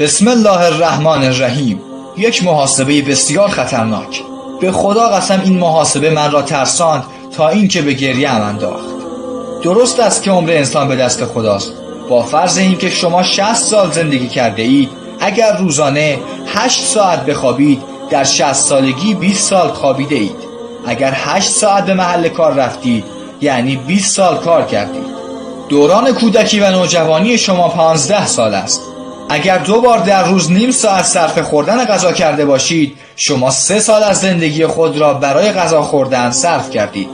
بسم الله الرحمن الرحیم. یک محاسبه بسیار خطرناک. به خدا قسم این محاسبه من را ترساند تا اینکه به گریه ام انداخت. درست است که عمر انسان به دست خداست. با فرض اینکه شما 60 سال زندگی کرده اید، اگر روزانه 8 ساعت بخوابید، در 60 سالگی 20 سال خوابیده اید. اگر 8 ساعت به محل کار رفتید، یعنی 20 سال کار کردید. دوران کودکی و نوجوانی شما 15 سال است. اگر 2 بار در روز نیم ساعت صرف خوردن غذا کرده باشید، شما 3 سال از زندگی خود را برای غذا خوردن صرف کردید.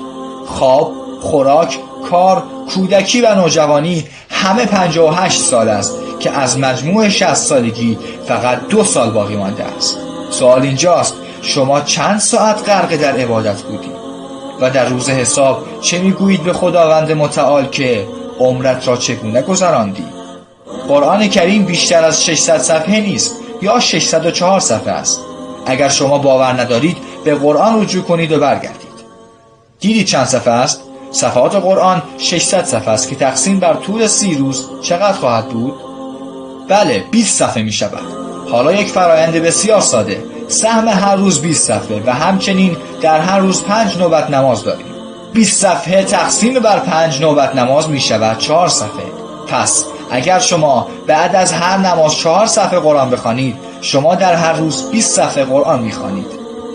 خواب، خوراک، کار، کودکی و نوجوانی همه 58 سال است که از مجموع 60 سالگی فقط 2 سال باقی مانده است. سوال اینجاست، شما چند ساعت غرق در عبادت بودید؟ و در روز حساب چه میگویید به خداوند متعال که عمرت را چگونه گذراندی؟ قرآن کریم بیشتر از 600 صفحه نیست یا 604 صفحه است. اگر شما باور ندارید به قرآن رجوع کنید و برگردید. دیدید چند صفحه است؟ صفحات قرآن 600 صفحه است که تقسیم بر طول 30 روز چقدر خواهد بود؟ بله، 20 صفحه می شود. حالا یک فرایند بسیار ساده. سهم هر روز 20 صفحه و همچنین در هر روز 5 نوبت نماز داریم. 20 صفحه تقسیم بر 5 نوبت نماز می شود 4 صفحه. پس اگر شما بعد از هر نماز 4 صفحه قرآن بخوانید، شما در هر روز 20 صفحه قرآن می خوانید.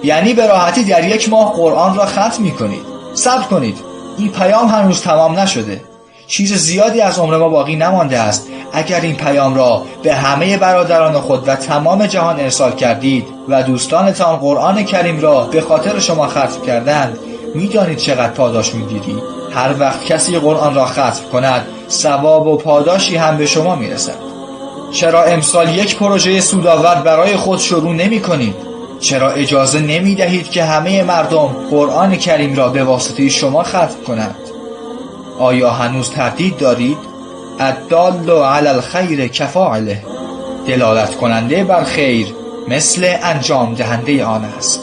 یعنی به راحتی در یک ماه قرآن را ختم می کنید. صبر کنید، این پیام هنوز تمام نشده. چیز زیادی از عمر ما باقی نمانده است. اگر این پیام را به همه برادران خود و تمام جهان ارسال کردید و دوستانتان قرآن کریم را به خاطر شما ختم کردند، میدانید چقدر پاداش میگیرید؟ هر وقت کسی قرآن را ختم کند، ثواب و پاداشی هم به شما میرسد. چرا امسال یک پروژه سودآور برای خود شروع نمی کنید؟ چرا اجازه نمی دهید که همه مردم قرآن کریم را به واسطه شما ختم کنند؟ آیا هنوز تردید دارید؟ الدال علی الخیر کفاعله. دلالت کننده بر خیر مثل انجام دهنده آن است.